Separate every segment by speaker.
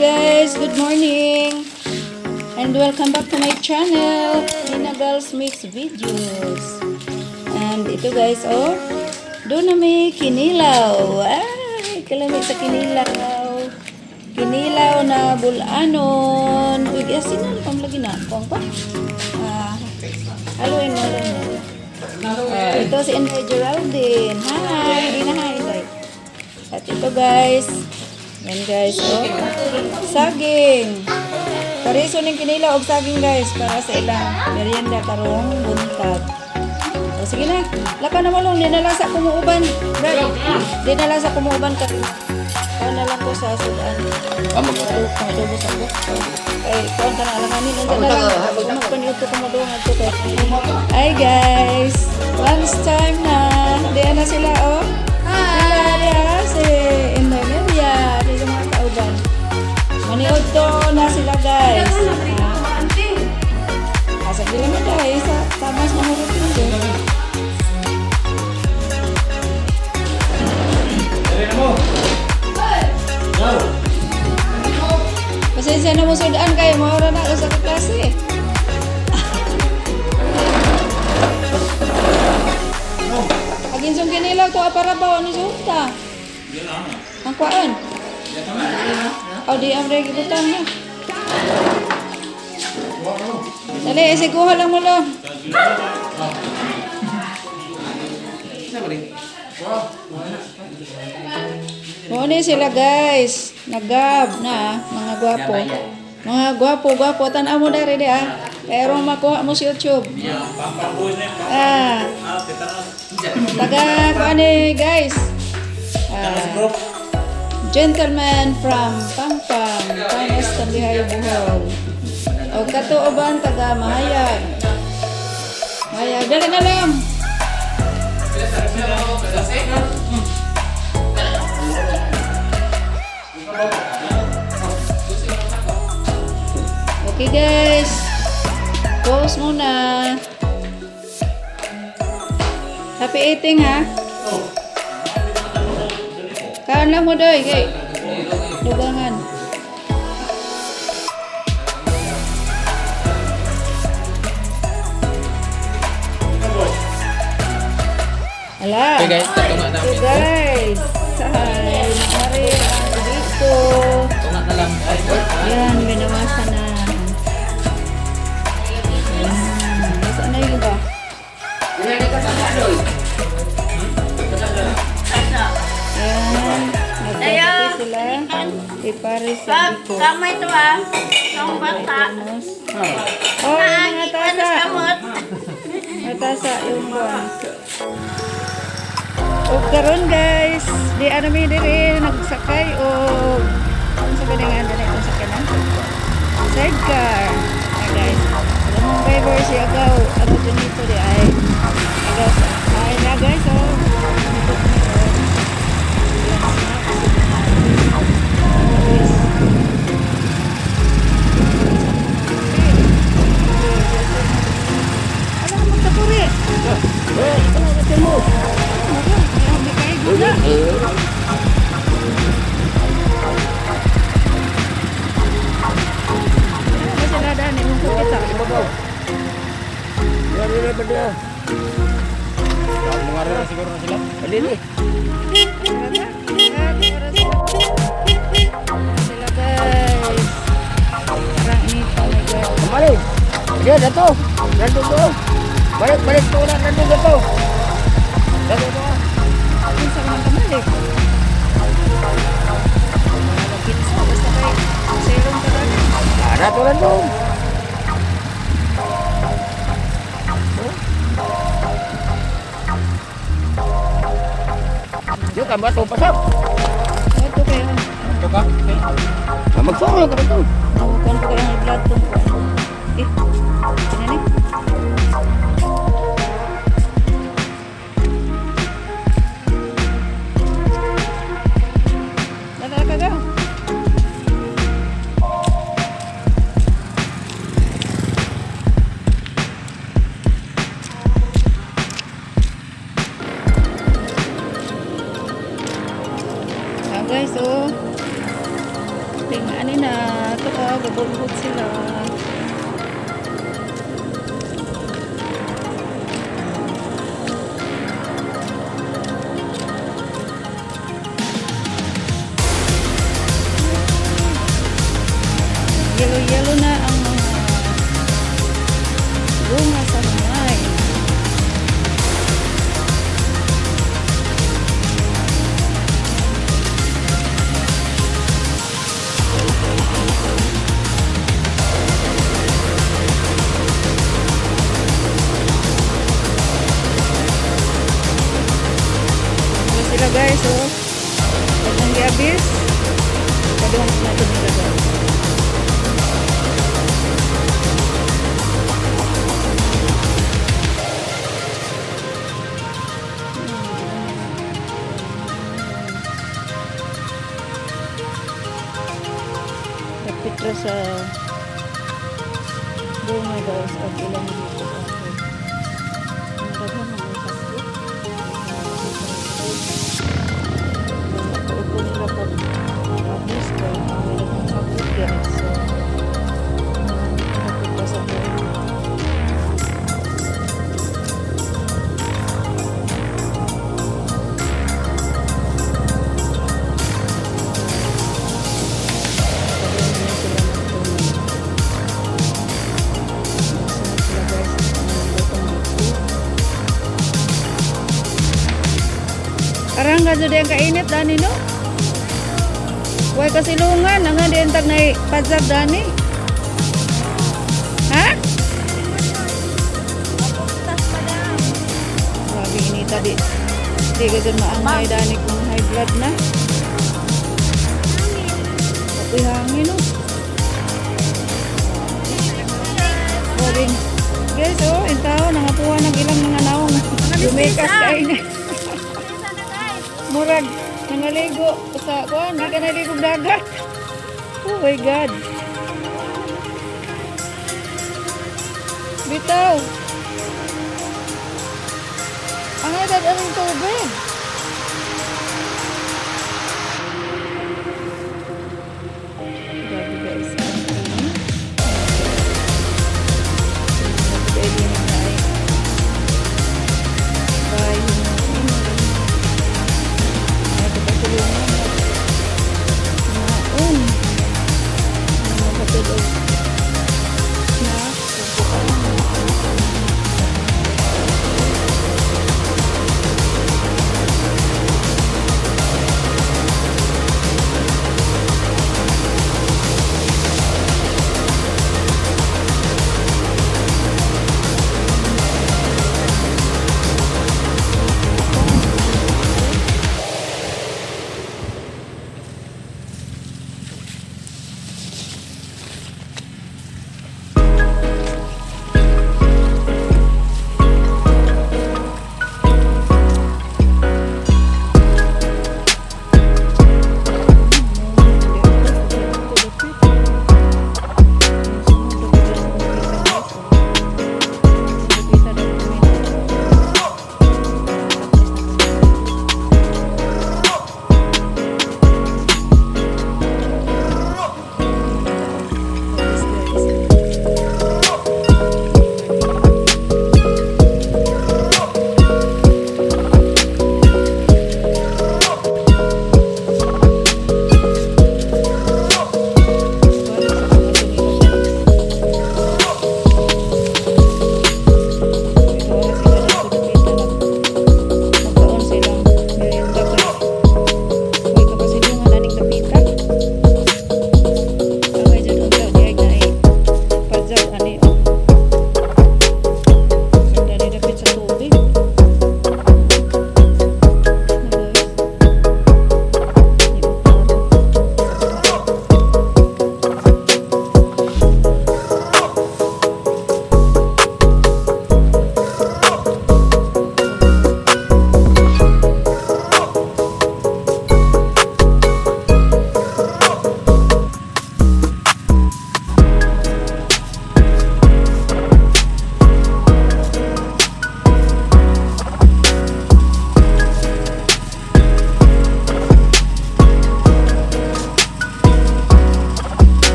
Speaker 1: Guys! Good morning! And welcome back to my channel, Nina Girls Mix Videos. And ito guys, oh, doon na may kinilaw. Ay, kalami sa kinilaw. Kinilaw na bulanon. Uy, asinan pang lagi na. Kuang pa? Ah, haluin mo lang. Oh, ito si Inday Geraldine. Hi! Di na hi, Inday. At ito guys, yan guys, oh. Saging. Pariso ning kinilaw og saging, guys, para sa ilang merienda karong buntag. O sige na, laka na mo lang, di na lang sa kumuuban. Brad, di na lang sa kumuuban ka. Kuha na lang ko sa sudan.
Speaker 2: Ah, mag-
Speaker 1: Adobo sa ako. Ay, kuha ka na alanganin. Unsa na lang. Magpaniuto ko mo doon ato kay. Hi guys. Lunch time na. Di na sila, oh. Sila diha si Inday Melia, di yung mga kauban. Maniod to na sila, guys. Ah. Asa sila mo guys, sa tamas na hurot mo. Pasensya na mo sudan kay maura na ako sa klase. Agin song kinilaw to para ba ano sulta? Ang kuan. Oh, di am regi butang na. Dali, isikuha lang mo lang. Mao ni sila guys, nagab na mga gwapo. Mga gwapo, gwapo tan-aw mo dari di ah. Pero makuha mo sa YouTube. Ah. Taga kuan ni guys. Ah, gentleman from Pampang, Panos Tambihay, Bohol. O katuoban taga Mahayag. Mahayag, dali na lang. Okay guys. Pause muna. Happy eating ha. Kaon lang mo doy kay dugangan. Ala.
Speaker 2: Okay guys, tatunga
Speaker 1: So
Speaker 2: namin.
Speaker 1: guys, hi, Mari ang dito.
Speaker 2: Tunga na lang.
Speaker 1: Yan, binawasan na. Nasaan na yung iba? Ayan, nagkakape sila. Ipare sa biko.
Speaker 3: Kamay to ah. Itong bata.
Speaker 1: Oh, yung mga
Speaker 3: Paano
Speaker 1: tasa.
Speaker 3: kamot?
Speaker 1: Mga tasa, yung buwan. O karon guys, di ano mi diri nagsakay o unsa ba nga ano na itong sakyanan? Sidecar. Ay guys, alam mong driver si Agaw, ano dito di ay. Agaw sa ay na guys, oh. Dito kami, oh. Yan, snacks. Guys. Ano ka magkapuri? Ano ka? Hindi kayo gula. Ano sila dani mong kita?
Speaker 2: Siguro na sila.
Speaker 1: Sila guys. Parang inita na guys.
Speaker 4: Balik. Dia jatuh. Nandun tu. Balik, balik tu nak nandun jatuh. Jatuh tu.
Speaker 1: Unsa ka man kamalik? Wala kinsa basta kay serong ka dani.
Speaker 4: Ada tu nandun. Dia kan batu pasap.
Speaker 1: Ito kayo.
Speaker 2: Ito ka?
Speaker 4: Ah, magsoro ka tu.
Speaker 1: Oh, kuan ko kayo ang blood tong kuan. Eh. Ano ni? Nana ka ga. Ah, guys, oh. Ting ani na ito ka gabulbog sila. Yellow yellow na ang mga bunga sa humay. Ano sila, guys, oh. Pag giabis, kaduhang natin nila, guys. Dapit ra sa bunga, guys, ang ilang dito sa akin. Ang daghan ng sakit. Upo nila pag abis kay ang ilang sakit, guys. So, dapit ra sa bunga. Sila, guys, ang dito. Arang ka jud ang kainit dani, no? Way kasilungan ang di entag nay pazag dani. Ha? Grabe inita di. Di ka jud maangay dani kung high blood na. Apoy hangin, no. Boring. Guys, oh, in tao nangapuha ng ilang mga naong. Lumikas kay na. Murag nangaligo sa kuan, di ka naligo dagat. Oh my God. Bitaw. Ang edad anong tubig? Grabe, guys. Ang init. Pwede na tayo. Bye. Ay, pagkatulungan. Maon. Mga kapatid. Na,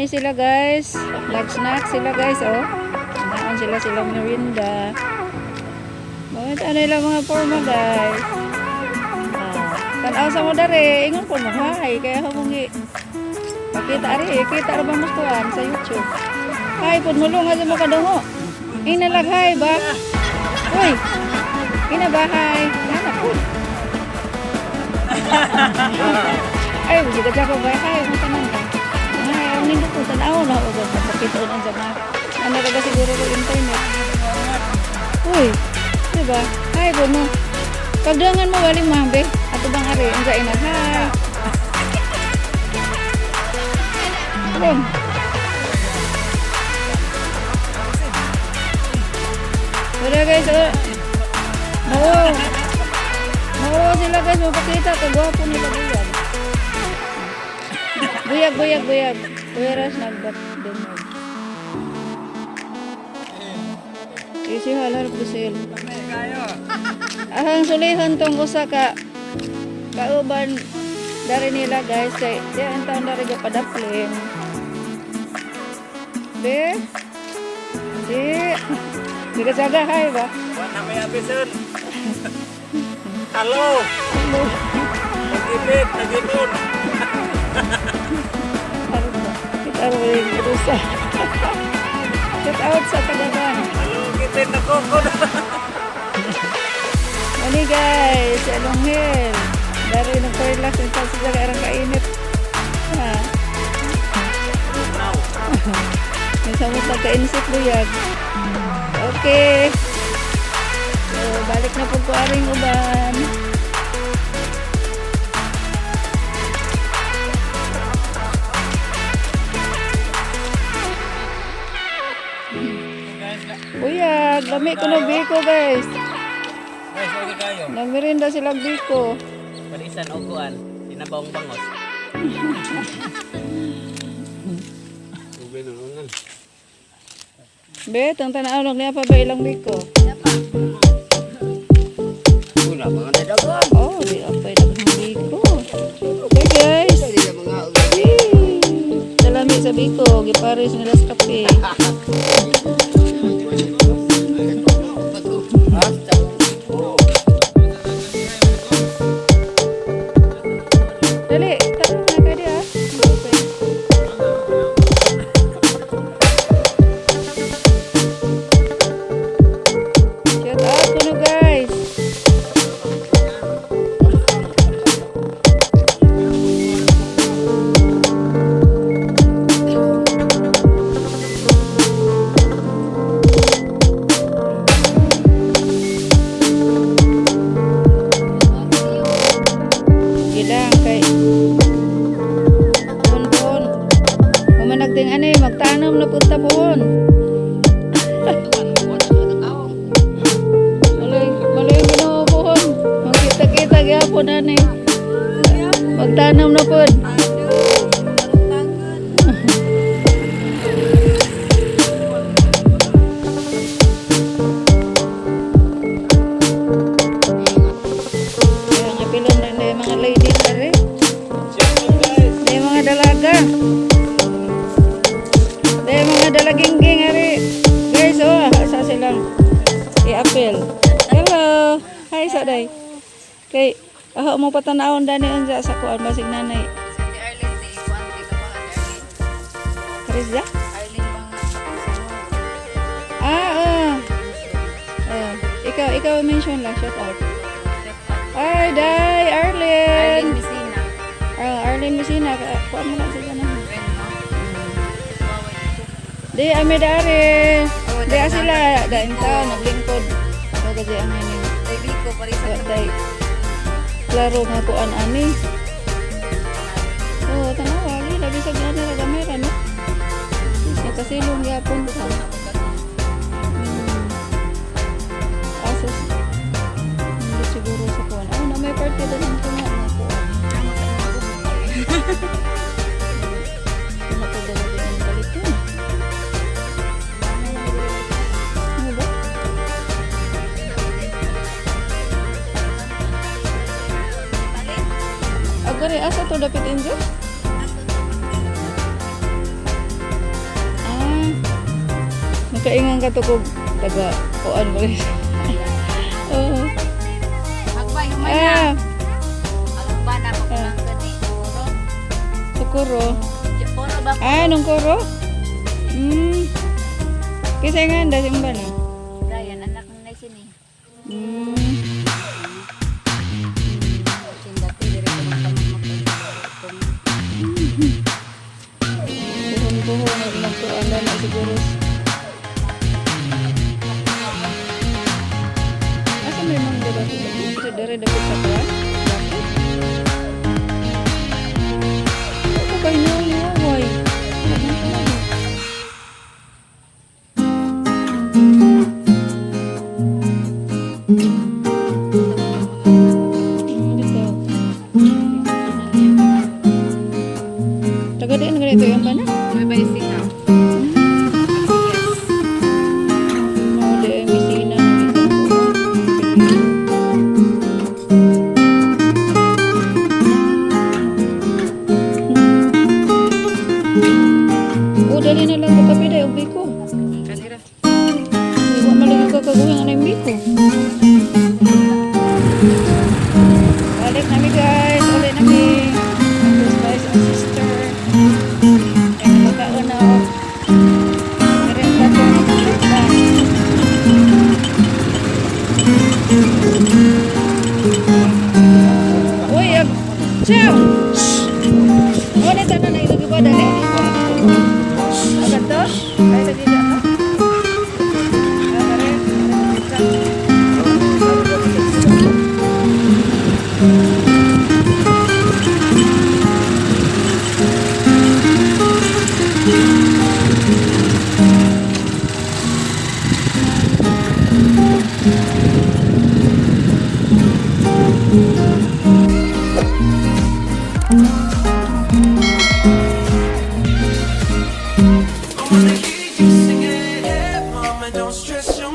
Speaker 1: Ani sila, guys. Nag-snack sila, guys, oh. Naon sila silang merienda. Bakit ano ilang mga forma, guys. Ah, tanaw sa mo dare, ingon po mo, hi. Kaya ako mong pakita ari, kita ra ba mo kuan sa YouTube. Hi, pud mulong nga sa mo kadungo. Ina lang hi ba? Uy. Ina ba hi? Ana pud. Ay, buti ka ko ba? Hi, mo tanan. Hi, ang nindot ko tanaw na ako ba pakita unan sa mga ano ka ba siguro ko internet. Uy, di ba? Hi, pud mo. Pagdangan mo waling mabe. Ato bang ari unsa ina hi. Ron. Wala, guys, oh. Oo. Oo sila, guys, mapakita kagwapo nila buyag. Buyag, buyag, buyag. Kuya Ras nagbat dumog. Easy halal busil. Ahang sulihan tong usa ka kauban dari nila, guys, kay di ang taon dari ga padaplin. Be? Hindi. Hindi ka saga, hi ba?
Speaker 5: Wala may abison. Hello. Nag-ibig, nag-ibon.
Speaker 1: Kita mo yung rusa. Shout out sa Tagaban.
Speaker 5: Hello, kitin na koko.
Speaker 1: Mani guys, si Alonghel. Dari ng perlas yung sa sila arang kainit. Ha.
Speaker 5: Now.
Speaker 1: May samot na kainsip luyag. Okay. So, balik na po ko aring uban. Buyag, lami ko na biko, guys.
Speaker 2: Guys, okay kayo.
Speaker 1: Nagmerinda silang biko.
Speaker 2: Balisan o kuan. Tinabawang bangos.
Speaker 1: Be, tang tanaw lang niya pa ba ilang biko?
Speaker 4: Wala mga nadagan.
Speaker 1: Oh, di apa ilang biko. Okay, guys.
Speaker 4: Dili na mga
Speaker 1: Yay! Salami sa biko, gipares nila sa kape. Dali, tara na ka di ah. Okay. Shout out kuno, guys. Gilang kay Pun pun. Humanagting ani magtanom na punta pohon. Malay malay Ginoo pohon. Magkita-kita gyapon ani. Magtanom na pod. Kaya nga pilon na na yung mga ladies are. Na yung mga dalaga. Na yung mga dalagingging are. Guys, oh, asa silang i-appeal. Hello. Hi, sa day. Kay, aho mo patanawon dani unsa sa kuan basig nanay.
Speaker 3: Si Arlene, di ikuan, di ka pa Arlene.
Speaker 1: Karizda?
Speaker 3: Arlene bang
Speaker 1: Ah, ah. Ah, ikaw mention lang, shout out. Ay, day,
Speaker 3: Arlene
Speaker 1: Arlene.
Speaker 3: Messina.
Speaker 1: Ah, Arlene Messina, kuan mo lang sila na.
Speaker 3: Friend mo.
Speaker 1: Di, ame dari. Di ah, sila, dain tao, naglingkod. Ako kasi ang ining.
Speaker 3: Baby ko, parisa
Speaker 1: Wa tay. Klaro nga kuan ani. Oo, tanawa, gi, labi sa gana ra kamera, no? Nakasilong gyapon ka. Asos. Hindi siguro sa kuan. Oh, na may parte doon ang tunga nga kuan. Ano ko ba ang balito? Ano ba? Agari, asa to dapit injo? Makaingan ka to kung taga kuan mo rin. Oo.
Speaker 3: Hagbay, humay na.
Speaker 1: Ah,
Speaker 3: Ang ba na pagkulang gani? Kuro.
Speaker 1: Sukuro.
Speaker 3: Kuro ba?
Speaker 1: Ah, nung kuro? Kasi nga, dati ba na?
Speaker 3: Brian, anak ng nai sini. Sindati, diri ko magpamamapag.
Speaker 1: Buhon-buhon, nagtuan na na siguro. Asa may mangga ba ito? Sa dere dapit sa kuwan? Bakit? Ako kayo na niwaway. Dito. Taga diin ganito yung ba na?
Speaker 3: Nueva Ecija. Yes.
Speaker 1: Oo, di ay misina na bitang ko. Oh, dali na lang ka kape dahil biko.
Speaker 3: Kanira.
Speaker 1: Iwa malagi ka kaguhin ang biko. Balik nami guys, ulit nami. Tapos guys, ang sister. Kaya nakakaon na ako. Meron pa ito ng pagkita. Uy, ag... Chow! Oh, nita na na ilog iba, dali. Agad to? Ay, lagi na, no? Ah, pare.
Speaker 6: I wanna hear you sing it. Hey, mama, don't stress your